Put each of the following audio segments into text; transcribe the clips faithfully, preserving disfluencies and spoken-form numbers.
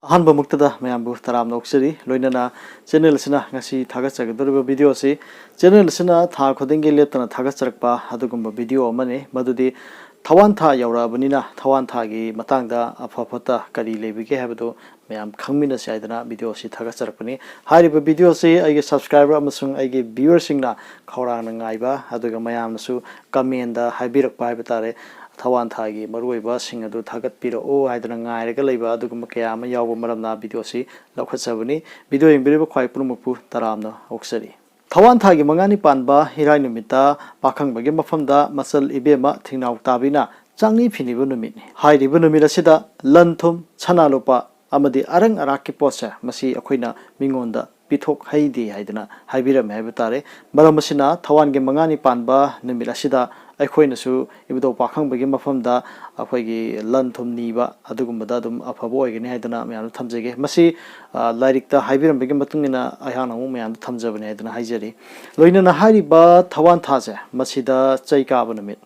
ꯑꯍꯥꯟꯕꯃꯛꯇꯗ ꯃꯌꯥꯝꯕꯨ ꯇꯔꯥꯝꯅ ꯑꯣꯛꯆꯔꯤ꯫ ꯂꯣꯏꯅꯅ ꯆꯦꯅꯦꯜ ꯑꯁꯤꯅ ꯉꯁꯤ ꯊꯥꯒꯠꯆꯒꯗꯧꯔꯤꯕ ꯚꯤꯗꯤꯑꯣ ꯑꯁꯤ ꯆꯦꯅꯦꯜ ꯑꯁꯤꯅ ꯊꯥ ꯈꯨꯗꯤꯡꯒꯤ ꯂꯦꯞꯇꯅ ꯊꯥꯒꯠꯆꯔꯛꯄ ꯑꯗꯨꯒꯨꯝꯕ ꯚꯤꯗꯤꯑꯣ ꯑꯃꯅꯤ꯫ ꯃꯗꯨꯗꯤ ꯊꯋꯥꯟ ꯊꯥ ꯌꯧꯔꯛꯑꯕꯅꯤꯅ ꯊꯋꯥꯟ ꯊꯥꯒꯤ ꯃꯇꯥꯡꯗ ꯑꯐ ꯐꯠꯇ ꯀꯔꯤ ꯂꯩꯕꯒꯦ ꯍꯥꯏꯕꯗꯨ ꯃꯌꯥꯝ ꯈꯪꯃꯤꯟꯅꯁꯤ ꯍꯥꯏꯗꯅ ꯚꯤꯗꯤꯑꯣ ꯑꯁꯤ ꯊꯥꯒꯠꯆꯔꯛꯄꯅꯤ꯫ ꯍꯥꯏꯔꯤꯕ ꯚꯤꯗꯤꯑꯣ ꯑꯁꯤ ꯑꯩꯒꯤ ꯁꯕꯁꯀ꯭ꯔꯥꯏꯕꯔ ꯑꯃꯁꯨꯡ ꯑꯩꯒꯤ ꯚ꯭ꯌꯨꯋꯔꯁꯤꯡꯅ ꯈꯧꯔꯥꯡꯅ ꯉꯥꯏꯕ, ꯑꯗꯨꯒ ꯃꯌꯥꯝꯅꯁꯨ ꯀꯃꯦꯟꯗ ꯍꯥꯏꯕꯤꯔꯛꯄ ꯍꯥꯏꯕ ꯇꯥꯔꯦ, ꯊꯋꯥꯟ ꯊꯥꯒꯤ ꯃꯔꯨꯑꯣꯏꯕꯁꯤꯡ ꯑꯗꯨ ꯊꯥꯒꯠꯄꯤꯔꯛꯎ ꯍꯥꯏꯗꯅ ꯉꯥꯏꯔꯒ ꯂꯩꯕ ꯑꯗꯨꯒꯨꯝꯕ ꯀꯌꯥ ꯑꯃ ꯌꯥꯎꯕ ꯃꯔꯝꯅ ꯚꯤꯗꯤꯑꯣ ꯑꯁꯤ ꯂꯧꯈꯠꯆꯕꯅꯤ꯫ ꯚꯤꯗꯤꯑꯣ ꯌꯦꯡꯕꯤꯔꯤꯕ ꯈ꯭ꯋꯥꯏ ꯄꯨꯝꯅꯃꯛꯄꯨ ꯇꯔꯥꯝꯅ ꯑꯣꯛꯆꯔꯤ꯫ ꯊꯋꯥꯟ ꯊꯥꯒꯤ ꯃꯉꯥꯅꯤ ꯄꯥꯟꯕ ꯏꯔꯥꯏ ꯅꯨꯃꯤꯠꯇ ꯄꯥꯈꯪꯕꯒꯤ ꯃꯐꯝꯗ ꯃꯆꯜ ꯏꯕꯦꯝꯃ ꯊꯤꯡꯅꯥꯎ ꯇꯥꯕꯤꯅ ꯆꯥꯡꯅꯤ ꯐꯤꯅꯤꯕ ꯅꯨꯃꯤꯠꯅꯤ꯫ ꯍꯥꯏꯔꯤꯕ ꯅꯨꯃꯤꯠ ꯑꯁꯤꯗ ꯂꯟ ꯊꯨꯝ, ꯁꯅꯥ ꯂꯨꯄꯥ ꯑꯃꯗꯤ ꯑꯔꯪ ꯑꯔꯥꯛꯀꯤ ꯄꯣꯠꯁꯦ ꯃꯁꯤ ꯑꯩꯈꯣꯏꯅ ꯃꯤꯉꯣꯟꯗ ꯄꯤꯊꯣꯛ ꯍꯩꯗꯦ ꯍꯥꯏꯗꯅ ꯍꯥꯏꯕꯤꯔꯝꯃꯦ ꯍꯥꯏꯕ ꯇꯥꯔꯦ꯫ ꯃꯔꯝ ꯑꯁꯤꯅ ꯊꯋꯥꯟꯒꯤ ꯃꯉꯥꯅꯤ ꯄꯥꯟꯕ ꯅꯨꯃꯤꯠ ꯑꯁꯤꯗ ꯑꯩꯈꯣꯏꯅꯁꯨ ꯏꯕꯨꯙꯧ ꯄꯥꯈꯪꯕꯒꯤ ꯃꯐꯝꯗ ꯑꯩꯈꯣꯏꯒꯤ ꯂꯟ ꯊꯨꯝ ꯅꯤꯕ ꯑꯗꯨꯒꯨꯝꯕꯗ ꯑꯗꯨꯝ ꯑꯐꯕ ꯑꯣꯏꯒꯅꯤ ꯍꯥꯏꯗꯅ ꯃꯌꯥꯝꯗ ꯊꯝꯖꯒꯦ꯫ ꯃꯁꯤ, ꯑ, ꯂꯥꯏꯔꯤꯛꯇ ꯍꯥꯏꯕꯤꯔꯝꯕꯒꯤ ꯃꯇꯨꯡ ꯏꯟꯅ ꯑꯩꯍꯥꯛꯅ ꯑꯃꯨꯛ ꯃꯌꯥꯝꯗ ꯊꯝꯖꯕꯅꯤ ꯍꯥꯏꯗꯅ ꯍꯥꯏꯖꯔꯤ꯫ ꯂꯣꯏꯅꯅ ꯍꯥꯏꯔꯤꯕ ꯊꯋꯥꯟ ꯊꯥꯁꯦ ꯃꯁꯤꯗ ꯆꯩ ꯀꯥꯕ ꯅꯨꯃꯤꯠ,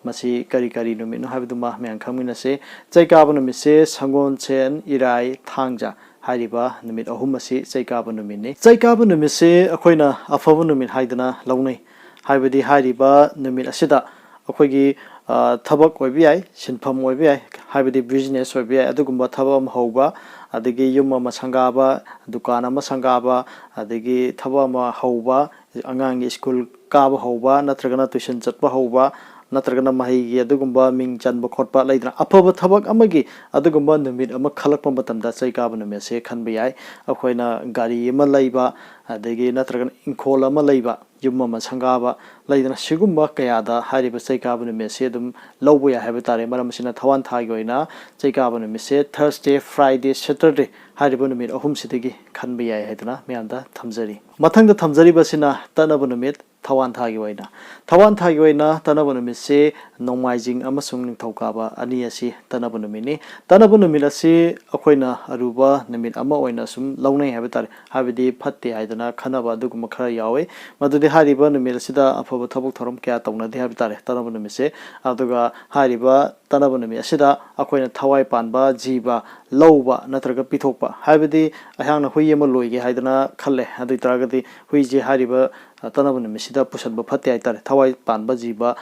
ꯃꯁꯤ ꯀꯔꯤ ꯀꯔꯤ ꯅꯨꯃꯤꯠꯅꯣ ꯍꯥꯏꯕꯗꯨꯃ ꯃꯌꯥꯝ ꯈꯪꯃꯤꯟꯅꯁꯤ꯫ ꯆꯩ ꯀꯥꯕ ꯅꯨꯃꯤꯠꯁꯦ ꯁꯒꯣꯜꯁꯦꯟ, ꯏꯔꯥꯏ, ꯊꯥꯡꯖ ꯍꯥꯏꯔꯤꯕ ꯅꯨꯃꯤꯠ ꯑꯍꯨꯝ ꯑꯁꯤ ꯆꯩ ꯀꯥꯕ ꯅꯨꯃꯤꯠꯅꯤ꯫ ꯆꯩ ꯀꯥꯕ ꯅꯨꯃꯤꯠꯁꯦ ꯑꯩꯈꯣꯏꯅ ꯑꯐꯕ ꯅꯨꯃꯤꯠ ꯍꯥꯏꯗꯅ ꯂꯧꯅꯩ꯫ ꯍꯥꯏꯕꯗꯤ ꯍꯥꯏꯔꯤꯕ ꯅꯨꯃꯤꯠ ꯑꯁꯤꯗ ꯑꯩꯈꯣꯏꯒꯤ, ꯑ, ꯊꯕꯛ ꯑꯣꯏꯕ ꯌꯥꯏ, ꯁꯤꯟꯐꯝ ꯑꯣꯏꯕ ꯌꯥꯏ, ꯍꯥꯏꯕꯗꯤ ꯕꯤꯖꯤꯅꯦꯁ ꯑꯣꯏꯕ ꯌꯥꯏ, ꯑꯗꯨꯒꯨꯝꯕ ꯊꯕꯛ ꯑꯃ ꯍꯧꯕ, ꯑꯗꯒꯤ ꯌꯨꯝ ꯑꯃ ꯁꯪꯒꯥꯕ, ꯗꯨꯀꯥꯟ ꯑꯃ ꯁꯪꯒꯥꯕ, ꯑꯗꯒꯤ ꯊꯕꯛ ꯑꯃ ꯍꯧꯕ, ꯑꯉꯥꯡꯒꯤ ꯁ꯭ꯀꯨꯜ ꯀꯥꯕ ꯍꯧꯕ, ꯅꯠꯇ꯭ꯔꯒꯅ ꯇꯨꯏꯁꯟ ꯆꯠꯄ ꯍꯧꯕ, ꯅꯠꯇ꯭ꯔꯒꯅ ꯃꯍꯩꯒꯤ ꯑꯗꯨꯒꯨꯝꯕ ꯃꯤꯡ ꯆꯟꯕ ꯈꯣꯠꯄ ꯂꯩꯗꯅ, ꯑꯐꯕ ꯊꯕꯛ ꯑꯃꯒꯤ ꯑꯗꯨꯒꯨꯝꯕ ꯅꯨꯃꯤꯠ ꯑꯃ ꯈꯜꯂꯛꯄ ꯃꯇꯝꯗ ꯆꯩ ꯀꯥꯕ ꯅꯨꯃꯤꯠꯁꯦ ꯈꯟꯕ ꯌꯥꯏ꯫ ꯑꯩꯈꯣꯏꯅ ꯒꯥꯔꯤ ꯑꯃ ꯂꯩꯕ, ꯑꯗꯒꯤ ꯅꯠꯇ꯭ꯔꯒꯅ ꯏꯪꯈꯣꯜ ꯑꯃ ꯂꯩꯕ, ꯌꯨꯝ ꯑꯃ ꯁꯪꯒꯥꯕ ꯂꯩꯗꯅ, ꯁꯤꯒꯨꯝꯕ ꯀꯌꯥꯗ ꯍꯥꯏꯔꯤꯕ ꯆꯩ ꯀꯥꯕ ꯅꯨꯃꯤꯠꯁꯦ ꯑꯗꯨꯝ ꯂꯧꯕ ꯌꯥꯏ ꯍꯥꯏꯕ ꯇꯥꯔꯦ꯫ ꯃꯔꯝ ꯑꯁꯤꯅ ꯊꯋꯥꯟ ꯊꯥꯒꯤ ꯑꯣꯏꯅ ꯆꯩ ꯀꯥꯕ ꯅꯨꯃꯤꯠꯁꯦ Thursday, Friday, Saturday ꯍꯥꯏꯔꯤꯕ ꯅꯨꯃꯤꯠ ꯑꯍꯨꯝꯁꯤꯗꯒꯤ ꯈꯟꯕ ꯌꯥꯏ ꯍꯥꯏꯗꯅ ꯃꯌꯥꯝꯗ ꯊꯝꯖꯔꯤ꯫ ꯃꯊꯪꯗ ꯊꯝꯖꯔꯤꯕꯁꯤꯅ ꯇꯠꯅꯕ ꯅꯨꯃꯤꯠ꯫ ꯊꯋꯥꯟ ꯊꯥꯒꯤ ꯑꯣꯏꯅ, ꯊꯋꯥꯟ ꯊꯥꯒꯤ ꯑꯣꯏꯅ ꯇꯅꯕ ꯅꯨꯃꯤꯠꯁꯤ ꯅꯣꯡꯃꯥꯏꯖꯤꯡ ꯑꯃꯁꯨꯡ ꯅꯤꯡꯊꯧꯀꯥꯕ ꯑꯅꯤ ꯑꯁꯤ ꯇꯅꯕ ꯅꯨꯃꯤꯠꯅꯤ꯫ ꯇꯅꯕ ꯅꯨꯃꯤꯠ ꯑꯁꯤ ꯑꯩꯈꯣꯏꯅ ꯑꯔꯨꯕ ꯅꯨꯃꯤꯠ ꯑꯃ ꯑꯣꯏꯅ ꯁꯨꯝ ꯂꯧꯅꯩ ꯍꯥꯏꯕ ꯇꯥꯔꯦ꯫ ꯍꯥꯏꯕꯗꯤ ꯐꯠꯇꯦ ꯍꯥꯏꯗꯅ ꯈꯟꯅꯕ ꯑꯗꯨꯒꯨꯝꯕ ꯈꯔ ꯌꯥꯎꯋꯤ꯫ ꯃꯗꯨꯗꯤ ꯍꯥꯏꯔꯤꯕ ꯅꯨꯃꯤꯠ ꯑꯁꯤꯗ ꯑꯐꯕ ꯊꯕꯛ ꯊꯧꯔꯝ ꯀꯌꯥ ꯇꯧꯅꯗꯦ ꯍꯥꯏꯕ ꯇꯥꯔꯦ, ꯇꯅꯕ ꯅꯨꯃꯤꯠꯁꯦ꯫ ꯑꯗꯨꯒ ꯍꯥꯏꯔꯤꯕ ꯇꯅꯕ ꯅꯨꯃꯤꯠ ꯑꯁꯤꯗ ꯑꯩꯈꯣꯏꯅ ꯊꯋꯥꯏ ꯄꯥꯟꯕ ꯖꯤꯕ ꯂꯧꯕ ꯅꯠꯇ꯭ꯔꯒ ꯄꯤꯊꯣꯛꯄ, ꯍꯥꯏꯕꯗꯤ ꯑꯩꯍꯥꯛꯅ ꯍꯨꯏ ꯑꯃ ꯂꯣꯏꯒꯦ ꯍꯥꯏꯗꯅ ꯈꯜꯂꯦ꯫ ꯑꯗꯨ ꯑꯣꯏ ꯇꯥꯔꯒꯗꯤ ꯍꯨꯏꯁꯦ ꯍꯥꯏꯔꯤꯕ, ꯑ, ꯇꯅꯕ ꯅꯨꯃꯤꯠꯁꯤꯗ ꯄꯨꯁꯟꯕ ꯐꯠꯇꯦ ꯍꯥꯏꯇꯥꯔꯦ꯫ ꯊꯋꯥꯏ ꯄꯥꯟꯕ ꯖꯤꯕ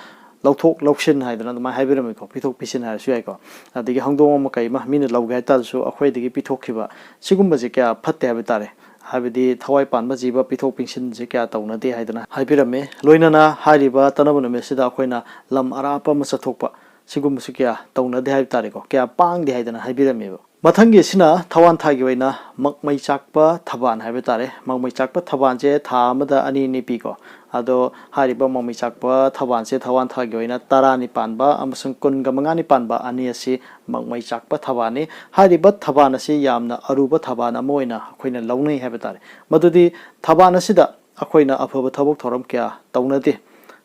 ꯂꯧꯊꯣꯛ ꯂꯧꯁꯤꯟ ꯍꯥꯏꯗꯅ ꯑꯗꯨꯃꯥꯏꯅ ꯍꯥꯏꯕꯤꯔꯝꯃꯤꯀꯣ, ꯄꯤꯊꯣꯛ ꯄꯤꯁꯤꯟ ꯍꯥꯏꯔꯁꯨ ꯌꯥꯏꯀꯣ꯫ ꯑꯗꯒꯤ ꯍꯧꯗꯣꯡ ꯑꯃ ꯀꯩ ꯑꯃ ꯃꯤꯅ ꯂꯧꯒꯦ ꯍꯥꯏꯇꯥꯔꯁꯨ ꯑꯩꯈꯣꯏꯗꯒꯤ ꯄꯤꯊꯣꯛꯈꯤꯕ, ꯁꯤꯒꯨꯝꯕꯁꯦ ꯀꯌꯥ ꯐꯠꯇꯦ ꯍꯥꯏꯕ ꯇꯥꯔꯦ꯫ ꯍꯥꯏꯕꯗꯤ ꯊꯋꯥꯏ ꯄꯥꯟꯕ ꯖꯤꯕ ꯄꯤꯊꯣꯛ ꯄꯤꯁꯤꯟꯁꯦ ꯀꯌꯥ ꯇꯧꯅꯗꯦ ꯍꯥꯏꯗꯅ ꯍꯥꯏꯕꯤꯔꯝꯃꯤ꯫ ꯂꯣꯏꯅꯅ ꯍꯥꯏꯔꯤꯕ ꯇꯅꯕ ꯅꯨꯃꯤꯠꯁꯤꯗ ꯑꯩꯈꯣꯏꯅ ꯂꯝ ꯑꯔꯥꯞꯄ ꯑꯃ ꯆꯠꯊꯣꯛꯄ, ꯁꯤꯒꯨꯝꯕꯁꯨ ꯀꯌꯥ ꯇꯧꯅꯗꯦ ꯍꯥꯏꯕ ꯇꯥꯔꯦꯀꯣ, ꯀꯌꯥ ꯄꯥꯡꯗꯦ ꯍꯥꯏꯗꯅ ꯍꯥꯏꯕꯤꯔꯝꯃꯦꯕ꯫ ꯃꯊꯪꯒꯤ ꯑꯁꯤꯅ ꯊꯋꯥꯟ ꯊꯥꯒꯤ ꯑꯣꯏꯅ ꯃꯛꯃꯩ ꯆꯥꯛꯄ ꯊꯕꯥꯟ ꯍꯥꯏꯕ ꯇꯥꯔꯦ꯫ ꯃꯛꯃꯩ ꯆꯥꯛꯄ ꯊꯕꯥꯟꯁꯦ ꯊꯥ ꯑꯃꯗ ꯑꯅꯤ ꯑꯅꯤ ꯄꯤꯀꯣ꯫ ꯑꯗꯣ ꯍꯥꯏꯔꯤꯕ ꯃꯛꯃꯩ ꯆꯥꯛꯄ ꯊꯕꯥꯟꯁꯦ ꯊꯋꯥꯟ ꯊꯥꯒꯤ ꯑꯣꯏꯅ ꯇꯔꯥꯅꯤ ꯄꯥꯟꯕ ꯑꯃꯁꯨꯡ ꯀꯨꯟꯒ ꯃꯉꯥꯅꯤ ꯄꯥꯟꯕ ꯑꯅꯤ ꯑꯁꯤ ꯃꯛꯃꯩ ꯆꯥꯛꯄ ꯊꯕꯥꯟꯅꯤ꯫ ꯍꯥꯏꯔꯤꯕ ꯊꯕꯥꯟ ꯑꯁꯤ ꯌꯥꯝꯅ ꯑꯔꯨꯕ ꯊꯕꯥꯟ ꯑꯃ ꯑꯣꯏꯅ ꯑꯩꯈꯣꯏꯅ ꯂꯧꯅꯩ ꯍꯥꯏꯕ ꯇꯥꯔꯦ꯫ ꯃꯗꯨꯗꯤ ꯊꯕꯥꯟ ꯑꯁꯤꯗ ꯑꯩꯈꯣꯏꯅ ꯑꯐꯕ ꯊꯕꯛ ꯊꯧꯔꯝ ꯀꯌꯥ ꯇꯧꯅꯗꯦ꯫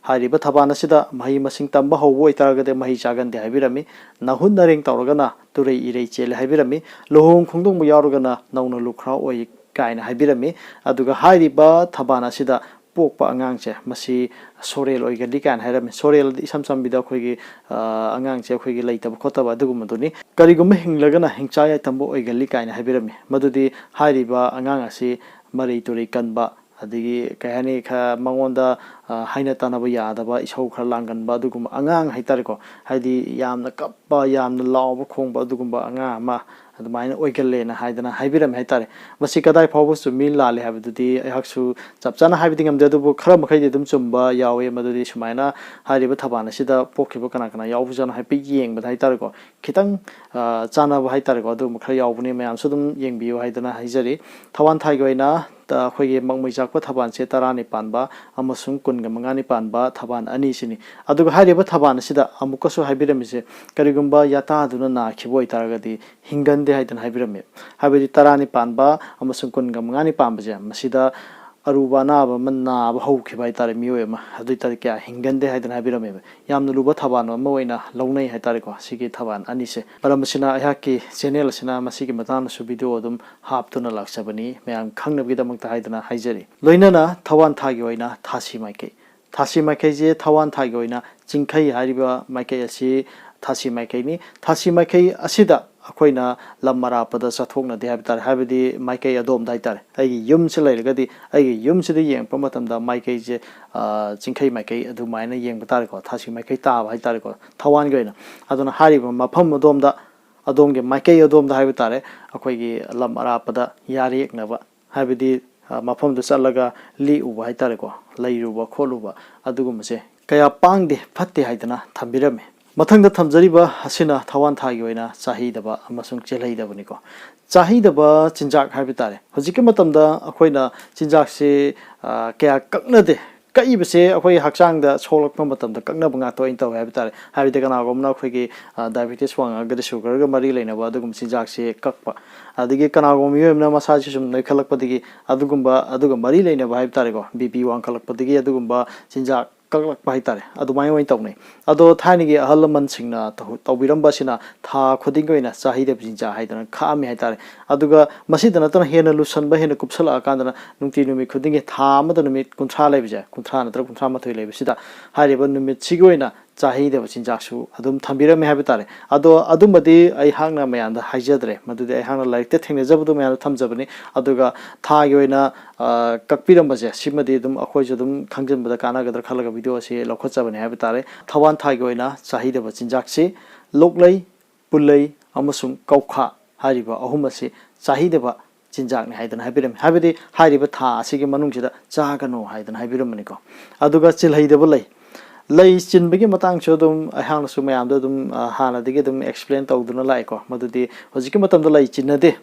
ꯍꯥꯏꯔꯤꯕ ꯊꯕꯥꯟ ꯑꯁꯤꯗ ꯃꯍꯩ ꯃꯁꯤꯡ ꯇꯝꯕ ꯍꯧꯕ ꯑꯣꯏꯇꯥꯔꯒꯗꯤ ꯃꯍꯩ ꯆꯥꯒꯟꯗꯦ ꯍꯥꯏꯕꯤꯔꯝꯃꯤ꯫ ꯅꯥꯍꯨꯠ ꯅꯔꯦꯡ ꯇꯧꯔꯒꯅ ꯇꯨꯔꯩ ꯏꯔꯩ ꯆꯦꯜꯂꯦ ꯍꯥꯏꯕꯤꯔꯝꯃꯤ꯫ ꯂꯨꯍꯣꯡ ꯈꯣꯡꯗꯣꯡꯕ ꯌꯥꯎꯔꯒꯅ ꯅꯧꯅ ꯂꯨꯈ꯭ꯔꯥ ꯑꯣꯏ ꯀꯥꯏꯅ ꯍꯥꯏꯕꯤꯔꯝꯃꯤ꯫ ꯑꯗꯨꯒ ꯍꯥꯏꯔꯤꯕ ꯊꯕꯥꯟ ꯑꯁꯤꯗ ꯄꯣꯛꯄ ꯑꯉꯥꯡꯁꯦ ꯃꯁꯤ ꯁꯣꯔꯦꯜ ꯑꯣꯏꯒꯜꯂꯤ ꯀꯥꯏꯅ ꯍꯥꯏꯔꯝꯃꯤ꯫ ꯁꯣꯔꯦꯜꯗꯤ ꯏꯁꯝ ꯁꯝꯕꯤꯗ ꯑꯩꯈꯣꯏꯒꯤ, ꯑ, ꯑꯉꯥꯡꯁꯦ ꯑꯩꯈꯣꯏꯒꯤ ꯂꯩꯇꯕ ꯈꯣꯠꯇꯕ ꯑꯗꯨꯒꯨꯝꯕꯗꯨꯅꯤ꯫ ꯀꯔꯤꯒꯨꯝꯕ ꯍꯤꯡꯂꯒꯅ ꯍꯤꯡꯆꯥ ꯌꯥꯏꯇꯝꯕ ꯑꯣꯏꯒꯜꯂꯤ ꯀꯥꯏꯅ ꯍꯥꯏꯕꯤꯔꯝꯃꯤ꯫ ꯃꯗꯨꯗꯤ ꯍꯥꯏꯔꯤꯕ ꯑꯉꯥꯡ ꯑꯁꯤ ꯃꯔꯩ ꯇꯨꯔꯩ ꯀꯟꯕ, ꯑꯗꯒꯤ ꯀꯩ ꯍꯥꯏꯅꯤ, ꯈꯔ ꯃꯉꯣꯟꯗ, ꯑ, ꯍꯥꯏꯅ ꯇꯥꯅꯕ ꯌꯥꯗꯕ, ꯏꯁꯧ ꯈꯔ ꯂꯥꯡꯒꯟꯕ ꯑꯗꯨꯒꯨꯝꯕ ꯑꯉꯥꯡ ꯍꯥꯏꯇꯥꯔꯦꯀꯣ꯫ ꯍꯥꯏꯗꯤ ꯌꯥꯝꯅ ꯀꯞꯄ, ꯌꯥꯝꯅ ꯂꯥꯎꯕ ꯈꯣꯡꯕ ꯑꯗꯨꯒꯨꯝꯕ ꯑꯉꯥꯡ ꯑꯃ ꯑꯗꯨꯃꯥꯏꯅ ꯑꯣꯏꯒꯜꯂꯦꯅ ꯍꯥꯏꯗꯅ ꯍꯥꯏꯕꯤꯔꯝꯃꯦ ꯍꯥꯏꯇꯥꯔꯦ꯫ ꯃꯁꯤ ꯀꯗꯥꯏ ꯐꯥꯎꯕ ꯆꯨꯝꯃꯤ ꯂꯥꯜꯂꯤ ꯍꯥꯏꯕꯗꯨꯗꯤ ꯑꯩꯍꯥꯛꯁꯨ ꯆꯞ ꯆꯥꯅ ꯍꯥꯏꯕꯗꯤ ꯉꯝꯗꯦ, ꯑꯗꯨꯕꯨ ꯈꯔ ꯃꯈꯩꯗꯤ ꯑꯗꯨꯝ ꯆꯨꯝꯕ ꯌꯥꯎꯋꯤ꯫ ꯃꯗꯨꯗꯤ ꯁꯨꯃꯥꯏꯅ ꯍꯥꯏꯔꯤꯕ ꯊꯕꯥꯟ ꯑꯁꯤꯗ ꯄꯣꯛꯈꯤꯕ ꯀꯅꯥ ꯀꯅꯥ ꯌꯥꯎꯕꯖꯥꯠꯅꯣ ꯍꯥꯏꯐꯦꯠ ꯌꯦꯡꯕꯗ ꯍꯥꯏꯇꯥꯔꯦꯀꯣ, ꯈꯤꯇꯪ, ꯑ, ꯆꯥꯟꯅꯕ ꯍꯥꯏꯇꯥꯔꯦꯀꯣ, ꯑꯗꯨꯒꯨꯝꯕ ꯈꯔ ꯌꯥꯎꯕꯅꯤ꯫ ꯃꯌꯥꯝꯁꯨ ꯑꯗꯨꯝ ꯌꯦꯡꯕꯤꯌꯨ ꯍꯥꯏꯗꯅ ꯍꯥꯏꯖꯔꯤ꯫ ꯊꯋꯥꯟ ꯊꯥꯒꯤ ꯑꯣꯏꯅ, ꯑ, ꯑꯩꯈꯣꯏꯒꯤ ꯃꯛꯃꯩ ꯆꯥꯛꯄ ꯊꯕꯥꯟꯁꯦ ꯇꯔꯥꯅꯤ ꯄꯥꯟꯕ ꯑꯃꯁꯨꯡ ꯀꯨꯟꯒ ꯃꯉꯥꯅꯤ ꯄꯥꯟꯕ ꯊꯕꯥꯟ ꯑꯅꯤꯁꯤꯅꯤ꯫ ꯑꯗꯨꯒ ꯍꯥꯏꯔꯤꯕ ꯊꯕꯥꯟ ꯑꯁꯤꯗ ꯑꯃꯨꯛꯀꯁꯨ ꯍꯥꯏꯕꯤꯔꯝꯃꯤꯁꯦ, ꯀꯔꯤꯒꯨꯝꯕ ꯌꯥꯇꯥꯗꯨꯅ ꯅꯥꯈꯤꯕ ꯑꯣꯏꯇꯥꯔꯒꯗꯤ ꯍꯤꯡꯒꯟꯗꯦ ꯍꯥꯏꯗꯅ ꯍꯥꯏꯕꯤꯔꯝꯃꯤ꯫ ꯍꯥꯏꯕꯗꯤ ꯇꯔꯥꯅꯤ ꯄꯥꯟꯕ ꯑꯃꯁꯨꯡ ꯀꯨꯟꯒ ꯃꯉꯥꯅꯤ ꯄꯥꯟꯕꯁꯦ, ꯃꯁꯤꯗ ꯑꯔꯨꯕ ꯑꯅꯥꯕ ꯑꯃ ꯅꯥꯕ ꯍꯧꯈꯤꯕ ꯍꯥꯏꯇꯥꯔꯦ, ꯃꯤꯑꯣꯏ ꯑꯃ, ꯑꯗꯨ ꯑꯣꯏꯇꯥꯔꯗꯤ ꯀꯌꯥ ꯍꯤꯡꯒꯟꯗꯦ ꯍꯥꯏꯗꯅ ꯍꯥꯏꯕꯤꯔꯝꯃꯦꯕ꯫ ꯌꯥꯝꯅ ꯂꯨꯕ ꯊꯧꯕꯥꯜ ꯑꯃ ꯑꯣꯏꯅ ꯂꯧꯅꯩ ꯍꯥꯏꯇꯥꯔꯦꯀꯣ, ꯁꯤꯒꯤ ꯊꯧꯕꯥꯜ ꯑꯅꯤꯁꯦ꯫ ꯃꯔꯝ ꯑꯁꯤꯅ ꯑꯩꯍꯥꯛꯀꯤ ꯆꯦꯅꯦꯜ ꯑꯁꯤꯅ ꯃꯁꯤꯒꯤ ꯃꯇꯥꯡꯗꯁꯨ ꯚꯤꯗꯤꯑꯣ ꯑꯗꯨꯝ ꯍꯥꯞꯇꯨꯅ ꯂꯥꯛꯆꯕꯅꯤ, ꯃꯌꯥꯝ ꯈꯪꯅꯕꯒꯤꯗꯃꯛꯇ ꯍꯥꯏꯗꯅ ꯍꯥꯏꯖꯔꯤ꯫ ꯂꯣꯏꯅꯅ ꯊꯧꯕꯥꯜ ꯊꯥꯒꯤ ꯑꯣꯏꯅ ꯊꯥꯁꯤ ꯃꯥꯏꯀꯩ, ꯊꯥꯁꯤ ꯃꯥꯏꯀꯩꯁꯦ ꯊꯧꯕꯥꯜ ꯊꯥꯒꯤ ꯑꯣꯏꯅ ꯆꯤꯡꯈꯩ ꯍꯥꯏꯔꯤꯕ ꯃꯥꯏꯀꯩ ꯑꯁꯤ ꯊꯥꯁꯤ ꯃꯥꯏꯀꯩꯅꯤ꯫ ꯊꯥꯁꯤ ꯃꯥꯏꯀꯩ ꯑꯁꯤꯗ ꯑꯩꯈꯣꯏꯅ ꯂꯝ ꯑꯔꯥꯞꯄꯗ ꯆꯠꯊꯣꯛꯅꯗꯦ ꯍꯥꯏꯕ ꯇꯥꯔꯦ, ꯍꯥꯏꯕꯗꯤ ꯃꯥꯏꯀꯩ ꯑꯗꯣꯝꯗ ꯍꯥꯏꯇꯥꯔꯦ꯫ ꯑꯩꯒꯤ ꯌꯨꯝꯁꯤ ꯂꯩꯔꯒꯗꯤ ꯑꯩꯒꯤ ꯌꯨꯝꯁꯤꯗ ꯌꯦꯡꯉꯛꯄ ꯃꯇꯝꯗ ꯃꯥꯏꯀꯩꯁꯦ, ꯑ, ꯆꯤꯡꯈꯩ ꯃꯥꯏꯀꯩ ꯑꯗꯨꯃꯥꯏꯅ ꯌꯦꯡꯕ ꯇꯥꯔꯦꯀꯣ, ꯊꯥꯁꯤ ꯃꯥꯏꯀꯩ ꯇꯥꯕ ꯍꯥꯏꯇꯥꯔꯦꯀꯣ, ꯊꯧꯕꯥꯜꯒꯤ ꯑꯣꯏꯅ꯫ ꯑꯗꯨꯅ ꯍꯥꯏꯔꯤꯕ ꯃꯐꯝ ꯑꯗꯣꯝꯗ, ꯑꯗꯣꯝꯒꯤ ꯃꯥꯏꯀꯩ ꯑꯗꯣꯝꯗ ꯍꯥꯏꯕ ꯇꯥꯔꯦ, ꯑꯩꯈꯣꯏꯒꯤ ꯂꯝ ꯑꯔꯥꯞꯄꯗ ꯌꯥꯔꯦꯛꯅꯕ, ꯍꯥꯏꯕꯗꯤ, ꯑ, ꯃꯐꯝꯗꯨ ꯆꯠꯂꯒ ꯂꯦꯛꯎꯕ ꯍꯥꯏꯇꯥꯔꯦꯀꯣ, ꯂꯩꯔꯨꯕ ꯈꯣꯠꯂꯨꯕ ꯑꯗꯨꯒꯨꯝꯕꯁꯦ ꯀꯌꯥ ꯄꯥꯡꯗꯦ, ꯐꯠꯇꯦ ꯍꯥꯏꯗꯅ ꯊꯝꯕꯤꯔꯝꯃꯤ꯫ ꯃꯊꯪꯗ ꯊꯝꯖꯔꯤꯕ ꯑꯁꯤꯅ ꯊꯧꯕꯥꯜ ꯊꯥꯒꯤ ꯑꯣꯏꯅ ꯆꯥꯍꯩꯗꯕ ꯑꯃꯁꯨꯡ ꯆꯤꯜꯍꯩꯗꯕꯅꯤꯀꯣ꯫ ꯆꯥꯍꯩꯗꯕ ꯆꯤꯟꯖꯥꯛ ꯍꯥꯏꯕ ꯇꯥꯔꯦ꯫ ꯍꯧꯖꯤꯛꯀꯤ ꯃꯇꯝꯗ ꯑꯩꯈꯣꯏꯅ ꯆꯤꯟꯖꯥꯛꯁꯤ, ꯑ, ꯀꯌꯥ ꯀꯛꯅꯗꯦ꯫ ꯀꯛꯏꯕꯁꯦ ꯑꯩꯈꯣꯏ ꯍꯛꯆꯥꯡꯗ ꯁꯣꯛꯂꯛꯄ ꯃꯇꯝꯗ ꯀꯛꯅꯕ ꯉꯥꯛꯇ ꯑꯣꯏꯅ ꯇꯧꯋꯦ ꯍꯥꯏꯕ ꯇꯥꯔꯦ꯫ ꯍꯥꯏꯕꯗꯤ ꯀꯅꯥꯒꯨꯝꯕꯅ ꯑꯩꯈꯣꯏꯒꯤ, ꯑ, ꯗꯥꯏꯕꯦꯇꯤꯁ ꯋꯥꯡꯉꯛꯑꯒꯗꯤ ꯁꯨꯒꯔꯒ ꯃꯔꯤ ꯂꯩꯅꯕ ꯑꯗꯨꯒꯨꯝꯕ ꯆꯤꯟꯖꯥꯛꯁꯦ ꯀꯛꯄ, ꯑꯗꯒꯤ ꯀꯅꯥꯒꯨꯝꯕ ꯃꯤꯑꯣꯏ ꯑꯃꯅ ꯃꯁꯥꯁꯤ ꯁꯨꯝ ꯅꯣꯏꯈꯠꯂꯛꯄꯗꯒꯤ ꯑꯗꯨꯒꯨꯝꯕ, ꯑꯗꯨꯒ ꯃꯔꯤ ꯂꯩꯅꯕ ꯍꯥꯏꯕ ꯇꯥꯔꯦꯀꯣ, ꯕꯤ ꯄꯤ ꯋꯥꯡꯈꯠꯂꯛꯄꯗꯒꯤ ꯑꯗꯨꯒꯨꯝꯕ ꯆꯤꯟꯖꯥꯛ ꯀꯛꯂꯛꯄ ꯍꯥꯏꯇꯥꯔꯦ, ꯑꯗꯨꯃꯥꯏꯅ ꯑꯣꯏꯅ ꯇꯧꯅꯩ꯫ ꯑꯗꯣ ꯊꯥꯏꯅꯒꯤ ꯑꯍꯜ ꯂꯃꯟꯁꯤꯡꯅ ꯇꯧ-, ꯇꯧꯕꯤꯔꯝꯕ ꯑꯁꯤꯅ ꯊꯥ ꯈꯨꯗꯤꯡꯒꯤ ꯑꯣꯏꯅ ꯆꯥꯍꯩꯗꯕ ꯆꯤꯟꯖꯥꯛ ꯍꯥꯏꯗꯅ ꯈꯥꯛꯑꯝꯃꯤ ꯍꯥꯏꯇꯥꯔꯦ꯫ ꯑꯗꯨꯒ ꯃꯁꯤꯗ ꯅꯠꯇꯅ ꯍꯦꯟꯅ ꯂꯨꯁꯟꯕ, ꯍꯦꯟꯅ ꯀꯨꯞꯁꯜꯂꯛꯑꯀꯥꯟꯗꯅ ꯅꯨꯡꯇꯤ ꯅꯨꯃꯤꯠ ꯈꯨꯗꯤꯡꯒꯤ ꯊꯥ ꯑꯃꯗ ꯅꯨꯃꯤꯠ ꯀꯨꯟꯊ꯭ꯔꯥ ꯂꯩꯕꯁꯦ, ꯀꯨꯟꯊ꯭ꯔꯥ ꯅꯠꯇ꯭ꯔꯒ ꯀꯨꯟꯊ꯭ꯔꯥ ꯃꯥꯊꯣꯏ ꯂꯩꯕꯁꯤꯗ ꯍꯥꯏꯔꯤꯕ ꯅꯨꯃꯤꯠꯁꯤꯒꯤ ꯑꯣꯏꯅ ꯆꯥꯍꯩꯗꯕ ꯆꯤꯟꯖꯥꯛꯁꯨ ꯑꯗꯨꯝ ꯊꯝꯕꯤꯔꯝꯃꯦ ꯍꯥꯏꯕ ꯇꯥꯔꯦ꯫ ꯑꯗꯣ ꯑꯗꯨꯝꯕꯗꯤ ꯑꯩꯍꯥꯛꯅ ꯃꯌꯥꯝꯗ ꯍꯥꯏꯖꯗ꯭ꯔꯦ, ꯃꯗꯨꯗꯤ ꯑꯩꯍꯥꯛꯅ ꯂꯥꯏꯔꯤꯛꯇ ꯊꯦꯡꯅꯖꯕꯗꯣ ꯃꯌꯥꯝꯗ ꯊꯝꯖꯕꯅꯤ꯫ ꯑꯗꯨꯒ ꯊꯥꯒꯤ ꯑꯣꯏꯅ, ꯑ, ꯀꯛꯄꯤꯔꯝꯕꯁꯦ, ꯁꯤꯃꯗꯤ ꯑꯗꯨꯝ ꯑꯩꯈꯣꯏꯁꯨ ꯑꯗꯨꯝ ꯈꯪꯖꯤꯟꯕꯗ ꯀꯥꯟꯅꯒꯗ꯭ꯔꯥ ꯈꯜꯂꯒ ꯚꯤꯗꯤꯑꯣ ꯑꯁꯤ ꯂꯧꯈꯠꯆꯕꯅꯦ ꯍꯥꯏꯕ ꯇꯥꯔꯦ꯫ ꯊꯧꯕꯥꯜ ꯊꯥꯒꯤ ꯑꯣꯏꯅ ꯆꯥꯍꯩꯗꯕ ꯆꯤꯟꯖꯥꯛꯁꯤ ꯂꯣꯛꯂꯩ, ꯄꯨꯜꯂꯩ ꯑꯃꯁꯨꯡ ꯀꯧꯈꯥ ꯍꯥꯏꯔꯤꯕ ꯑꯍꯨꯝ ꯑꯁꯤ ꯆꯥꯍꯩꯗꯕ ꯆꯤꯟꯖꯥꯛꯅꯤ ꯍꯥꯏꯗꯅ ꯍꯥꯏꯕꯤꯔꯝꯃꯤ꯫ ꯍꯥꯏꯕꯗꯤ ꯍꯥꯏꯔꯤꯕ ꯊꯥ ꯑꯁꯤꯒꯤ ꯃꯅꯨꯡꯁꯤꯗ ꯆꯥꯒꯅꯨ ꯍꯥꯏꯗꯅ ꯍꯥꯏꯕꯤꯔꯝꯕꯅꯤꯀꯣ꯫ ꯑꯗꯨꯒ ꯆꯤꯜꯍꯩꯗꯕ ꯂꯩ꯫ ꯂꯩ ꯆꯤꯟꯕꯒꯤ ꯃꯇꯥꯡꯁꯨ ꯑꯗꯨꯝ ꯑꯩꯍꯥꯛꯅꯁꯨ ꯃꯌꯥꯝꯗ ꯑꯗꯨꯝ, ꯑ, ꯍꯥꯟꯅꯗꯒꯤ ꯑꯗꯨꯝ ꯑꯦꯛꯁꯄ꯭ꯂꯦꯟ ꯇꯧꯗꯨꯅ ꯂꯥꯛꯑꯦꯀꯣ꯫ ꯃꯗꯨꯗꯤ ꯍꯧꯖꯤꯛꯀꯤ ꯃꯇꯝꯗ ꯂꯩ ꯆꯤꯟꯅꯗꯦ꯫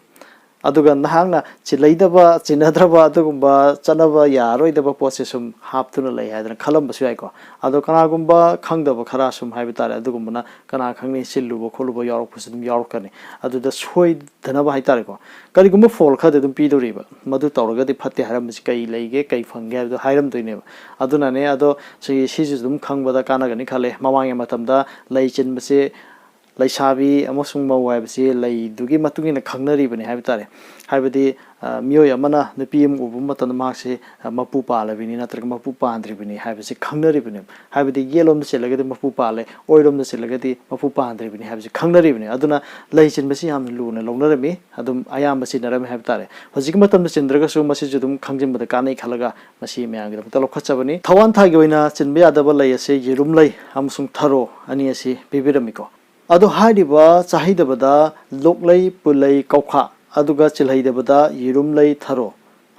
ꯑꯗꯨꯒ ꯅꯍꯥꯛꯅ ꯆꯤꯜꯂꯩꯗꯕ, ꯆꯤꯟꯅꯗ꯭ꯔꯕ, ꯑꯗꯨꯒꯨꯝꯕ ꯆꯠꯅꯕ ꯌꯥꯔꯣꯏꯗꯕ ꯄꯣꯠꯁꯦ ꯁꯨꯝ ꯍꯥꯞꯇꯨꯅ ꯂꯩ ꯍꯥꯏꯗꯅ ꯈꯜꯂꯝꯕꯁꯨ ꯌꯥꯏꯀꯣ꯫ ꯑꯗꯣ ꯀꯅꯥꯒꯨꯝꯕ ꯈꯪꯗꯕ ꯈꯔ ꯁꯨꯝ ꯍꯥꯏꯕ ꯇꯥꯔꯦ, ꯑꯗꯨꯒꯨꯝꯕꯅ ꯀꯅꯥ ꯈꯪꯅꯤ ꯆꯤꯜꯂꯨꯕ ꯈꯣꯠꯂꯨꯕ ꯌꯥꯎꯔꯛꯄꯁꯨ ꯑꯗꯨꯝ ꯌꯥꯎꯔꯛꯀꯅꯤ꯫ ꯑꯗꯨꯗ ꯁꯣꯏꯗꯅꯕ ꯍꯥꯏꯇꯥꯔꯦꯀꯣ, ꯀꯔꯤꯒꯨꯝꯕ ꯐꯣꯜ ꯈꯔꯗꯤ ꯑꯗꯨꯝ ꯄꯤꯗꯣꯔꯤꯕ, ꯃꯗꯨ ꯇꯧꯔꯒꯗꯤ ꯐꯠꯇꯦ ꯍꯥꯏꯔꯝꯕꯁꯤ ꯀꯩ ꯂꯩꯒꯦ, ꯀꯩ ꯐꯪꯒꯦ ꯍꯥꯏꯕꯗꯣ ꯍꯥꯏꯔꯝꯗꯣꯏꯅꯦꯕ꯫ ꯑꯗꯨꯅꯅꯦ, ꯑꯗꯣ ꯁꯤ, ꯁꯤꯁꯨ ꯑꯗꯨꯝ ꯈꯪꯕꯗ ꯀꯥꯟꯅꯒꯅꯤ ꯈꯜꯂꯦ꯫ ꯃꯃꯥꯡꯒꯤ ꯃꯇꯝꯗ ꯂꯩ ꯆꯤꯟꯕꯁꯤ ꯂꯩꯁꯥꯕꯤ ꯑꯃꯁꯨꯡ ꯃꯧ ꯍꯥꯏꯕꯁꯤ ꯂꯩꯗꯨꯒꯤ ꯃꯇꯨꯡ ꯏꯟꯅ ꯈꯪꯅꯔꯤꯕꯅꯤ ꯍꯥꯏꯕ ꯇꯥꯔꯦ꯫ ꯍꯥꯏꯕꯗꯤ, ꯑ, ꯃꯤꯑꯣꯏ ꯑꯃꯅ ꯅꯨꯄꯤ ꯑꯃ ꯎꯕ ꯃꯇꯝꯗ ꯃꯍꯥꯛꯁꯤ, ꯑ, ꯃꯄꯨ ꯄꯥꯜꯂꯕꯤꯅꯤ ꯅꯠꯇ꯭ꯔꯒ ꯃꯄꯨ ꯄꯥꯟꯗ꯭ꯔꯤꯕꯅꯤ ꯍꯥꯏꯕꯁꯤ ꯈꯪꯅꯔꯤꯕꯅꯦꯕ꯫ ꯍꯥꯏꯕꯗꯤ ꯌꯦꯠꯂꯣꯝꯗ ꯆꯤꯜꯂꯒꯗꯤ ꯃꯄꯨ ꯄꯥꯜꯂꯦ, ꯑꯣꯏꯔꯣꯝꯗ ꯆꯤꯜꯂꯒꯗꯤ ꯃꯄꯨ ꯄꯥꯟꯗ꯭ꯔꯤꯕꯅꯤ ꯍꯥꯏꯕꯁꯤ ꯈꯪꯅꯔꯤꯕꯅꯤ꯫ ꯑꯗꯨꯅ ꯂꯩ ꯆꯤꯟꯕꯁꯤ ꯌꯥꯝꯅ ꯂꯨꯅ ꯂꯧꯅꯔꯝꯃꯤ, ꯑꯗꯨꯝ ꯑꯌꯥꯝꯕ ꯆꯤꯟꯅꯔꯝꯃꯤ ꯍꯥꯏꯕ ꯇꯥꯔꯦ꯫ ꯍꯧꯖꯤꯛꯀꯤ ꯃꯇꯝꯗ ꯆꯤꯟꯗ꯭ꯔꯒꯁꯨ ꯃꯁꯤꯁꯨ ꯑꯗꯨꯝ ꯈꯪꯖꯤꯟꯕꯗ ꯀꯥꯟꯅꯩ ꯈꯜꯂꯒ ꯃꯁꯤ ꯃꯌꯥꯝꯒꯤꯗꯃꯛꯇ ꯂꯧꯈꯠꯆꯕꯅꯤ꯫ ꯊꯋꯥꯟ ꯊꯥꯒꯤ ꯑꯣꯏꯅ ꯆꯤꯟꯕ ꯌꯥꯗꯕ ꯂꯩ ꯑꯁꯤ ꯌꯦꯔꯨꯝ ꯂꯩ ꯑꯃꯁꯨꯡ ꯊꯔꯣ ꯑꯅꯤ ꯑꯁꯤ ꯄꯤꯕꯤꯔꯝꯃꯤꯀꯣ꯫ ꯑꯗꯣ ꯍꯥꯏꯔꯤꯕ ꯆꯥꯍꯩꯗꯕꯗ ꯂꯣꯛꯂꯩ, ꯄꯨꯜꯂꯩ, ꯀꯧꯈꯥ, ꯑꯗꯨꯒ ꯆꯤꯜꯍꯩꯗꯕꯗ ꯌꯦꯔꯨꯝ ꯂꯩ, ꯊꯔꯣ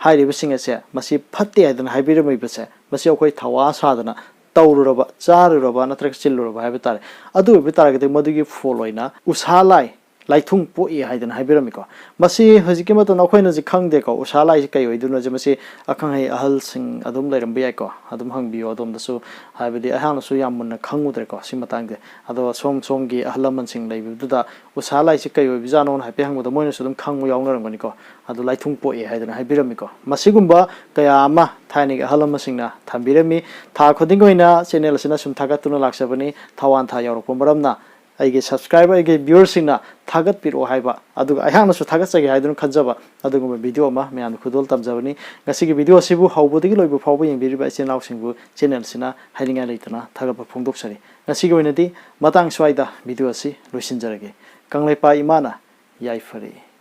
ꯍꯥꯏꯔꯤꯕꯁꯤꯡ ꯑꯁꯦ ꯃꯁꯤ ꯐꯠꯇꯦ ꯍꯥꯏꯗꯅ ꯍꯥꯏꯕꯤꯔꯝꯃꯤꯕꯁꯦ, ꯃꯁꯤ ꯑꯩꯈꯣꯏ ꯊꯧꯋꯥ ꯁꯥꯗꯅ ꯇꯧꯔꯨꯔꯕ, ꯆꯥꯔꯨꯔꯕ ꯅꯠꯇ꯭ꯔꯒ ꯆꯤꯜꯂꯨꯔꯕ ꯍꯥꯏꯕ ꯇꯥꯔꯦ꯫ ꯑꯗꯨ ꯑꯣꯏꯕ ꯇꯥꯔꯒꯗꯤ ꯃꯗꯨꯒꯤ ꯐꯣꯜ ꯑꯣꯏꯅ ꯎꯁꯥ ꯂꯥꯏ, ꯂꯥꯏꯊꯨꯡ ꯄꯣꯛꯏ ꯍꯥꯏꯗꯅ ꯍꯥꯏꯕꯤꯔꯝꯃꯤꯀꯣ꯫ ꯃꯁꯤ ꯍꯧꯖꯤꯛꯀꯤ ꯃꯇꯝꯗ ꯑꯩꯈꯣꯏꯅ ꯍꯧꯖꯤꯛ ꯈꯪꯗꯦꯀꯣ, ꯎꯁꯥ ꯂꯥꯏꯁꯤ ꯀꯩ ꯑꯣꯏꯗꯣꯏꯅꯣꯁꯦ꯫ ꯃꯁꯤ ꯑꯈꯪ ꯑꯍꯩ ꯑꯍꯜꯁꯤꯡ ꯑꯗꯨꯝ ꯂꯩꯔꯝꯕ ꯌꯥꯏꯀꯣ, ꯑꯗꯨꯝ ꯍꯪꯕꯤꯌꯣ ꯑꯗꯣꯝꯗꯁꯨ꯫ ꯍꯥꯏꯕꯗꯤ ꯑꯩꯍꯥꯛꯅꯁꯨ ꯌꯥꯝ ꯃꯨꯟꯅ ꯈꯪꯉꯨꯗ꯭ꯔꯦꯀꯣ ꯁꯤ ꯃꯇꯥꯡꯗꯤ꯫ ꯑꯗꯣ ꯁꯣꯝ ꯁꯣꯝꯒꯤ ꯑꯍꯜ ꯂꯃꯟꯁꯤꯡ ꯂꯩꯕꯗꯨꯗ ꯎꯁꯥ ꯂꯥꯏꯁꯤ ꯀꯩ ꯑꯣꯏꯕꯖꯥꯠꯅꯣꯅ ꯍꯥꯏꯐꯦꯠ ꯍꯪꯕꯗ ꯃꯣꯏꯅꯁꯨ ꯑꯗꯨꯝ ꯈꯪꯕ ꯌꯥꯎꯅꯔꯝꯒꯅꯤꯀꯣ꯫ ꯑꯗꯨ ꯂꯥꯏꯊꯨꯡ ꯄꯣꯛꯑꯦ ꯍꯥꯏꯗꯅ ꯍꯥꯏꯕꯤꯔꯝꯃꯤꯀꯣ꯫ ꯃꯁꯤꯒꯨꯝꯕ ꯀꯌꯥ ꯑꯃ ꯊꯥꯏꯅꯒꯤ ꯑꯍꯜ ꯂꯃꯟꯁꯤꯡꯅ ꯊꯝꯕꯤꯔꯝꯃꯤ꯫ ꯊꯥ ꯈꯨꯗꯤꯡꯒꯤ ꯑꯣꯏꯅ ꯆꯦꯅꯦꯜ ꯑꯁꯤꯅ ꯁꯨꯝ ꯊꯥꯒꯠꯇꯨꯅ ꯂꯥꯛꯆꯕꯅꯤ꯫ ꯊꯋꯥꯟ ꯊꯥ ꯌꯧꯔꯛꯄ ꯃꯔꯝꯅ ꯑꯩꯒꯤ ꯁꯕꯁꯀ꯭ꯔꯥꯏꯕꯔ, ꯑꯩꯒꯤ ꯚ꯭ꯌꯨꯋꯔꯁꯤꯡꯅ ꯊꯥꯒꯠꯄꯤꯔꯛꯑꯣ ꯍꯥꯏꯕ, ꯑꯗꯨꯒ ꯑꯩꯍꯥꯛꯅꯁꯨ ꯊꯥꯒꯠꯆꯒꯦ ꯍꯥꯏꯗꯨꯅ ꯈꯟꯖꯕ ꯑꯗꯨꯒꯨꯝꯕ ꯚꯤꯗꯤꯑꯣ ꯑꯃ ꯃꯌꯥꯝꯗ ꯈꯨꯗꯣꯜ ꯇꯝꯖꯕꯅꯤ꯫ ꯉꯁꯤꯒꯤ ꯚꯤꯗꯤꯑꯣ ꯑꯁꯤꯕꯨ ꯍꯧꯕꯗꯒꯤ ꯂꯣꯏꯕ ꯐꯥꯎꯕ ꯌꯦꯡꯕꯤꯔꯤꯕ ꯏꯆꯤꯟ ꯏꯅꯥꯎꯁꯤꯡꯕꯨ ꯆꯦꯅꯦꯜꯁꯤꯅ ꯍꯥꯏꯅꯤꯡꯉꯥꯏ ꯂꯩꯇꯅ ꯊꯥꯒꯠꯄ ꯐꯣꯡꯗꯣꯛꯆꯔꯤ꯫ ꯉꯁꯤꯒꯤ ꯑꯣꯏꯅꯗꯤ ꯃꯇꯥꯡ ꯁ꯭ꯋꯥꯏꯗ ꯚꯤꯗꯤꯑꯣ ꯑꯁꯤ ꯂꯣꯏꯁꯤꯟꯖꯔꯒꯦ꯫ ꯀꯪꯂꯩꯄꯥꯛ ꯏꯃꯥꯅ ꯌꯥꯏꯐꯔꯦ꯫